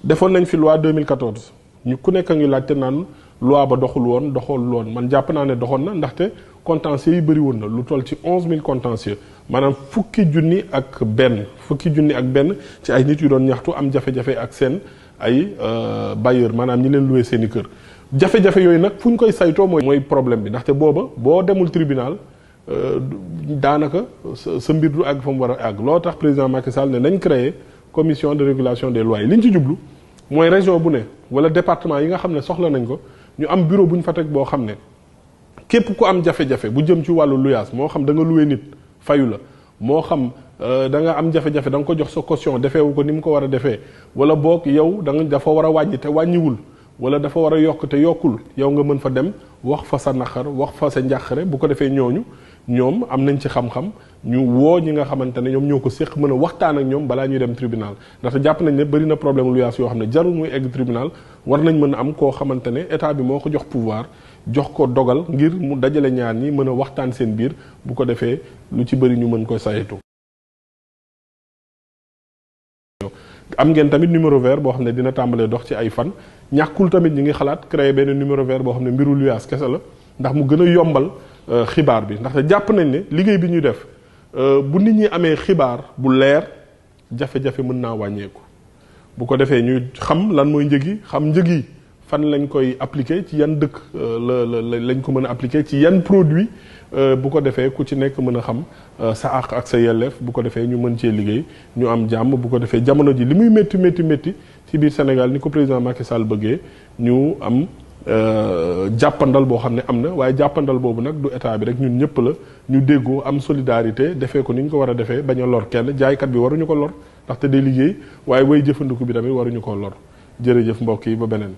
defoon nañ fi loi 2014 ñu ku nekk a ngi laajte naan loi ba doxul woon man jàpp naa ne doxoon na ndaxte contentieux yi bëri woon na lu toll ci 11000 contentieux maanaam fukki junni ak benn ci ay nit yu doon ñaxtu am jafe-jafe ak seen ay bailleur maanaam ñi leen loué seen i kër. jafe-jafe yooyu nag fu ñu koy saytoo mooy problème bi ndaxte booba boo demul tribunal daanaka sa mbir du àgg fa mu war a àgg loo tax président Macky Sall ne nañ créer commission de régulation des loyers li ñu ci jublu mooy région bu ne wala département yi nga xam ne soxla nañ ko ñu am bureau bu ñu fa teg boo xam ne képp ku am jafe-jafe bu jëm ci wàllu luyaas moo xam da nga loué nit fayu la moo xam da nga am jafe-jafe da nga ko jox sa caution defeewu ko ni mu ko war a defee wala boog yow dafa war a wàññi te wàññiwul wala dafa war a yokk te yokkul yow nga mën fa dem wax fa sa naqar wax fa sa njàqare bu ko defee ñoom am nañ ci xam-xam ñu woo ñi nga xamante ne ñoom ñoo ko séq mën a waxtaan ak ñoom balaa ñuy dem tribunal ndaxte jàpp nañ ne bëri na problème luyaas yoo xam ne jarul muy egg tribunal war nañ mën a am koo xamante ne état bi moo ko jox pouvoir jox ko dogal ngir mu dajale ñaar ñi mën a waxtaan seen biir bu ko defee lu ci bëri ñu mën ko saytu. am ngeen tamit numéro vert boo xam ne dina tàmbalee dox ci ay fan ñàkkul tamit ñi ngi xalaat créer benn numéro vert boo xam ne mbiru luyaas kese la ndax mu gën a yombal xibaar bi ndaxte jàpp nañ ne liggéey bi ñuy def bu nit ñi amee xibaar bu leer jafe-jafe mën naa wàññeeku bu ko defee ñuy xam lan mooy njëg yi xam njëg yi fan lañ koy appliquer ci yan dëkk lañ ko mën a appliquer ci yan produit bu ko defee ku ci nekk mën a xam sa àq ak sa yelleef bu ko defee ñu mën cee liggéey ñu am jàmm bu ko defee jamono ji li muy métti ci biir Sénégal ni ko président Macky Sall bëggee ñu am jàppandal boo xam ne am na waaye jàppandal boobu nag du état bi rek ñun ñëpp la ñu déggoo am solidarité defee ko ni ñu ko war a defee bañ a lor kenn jaaykat bi waruñu ko lor ndaxte day liggéey waaye way jëfandiku bi tamit waruñu ko lor jërëjëf mbokk yi ba beneen.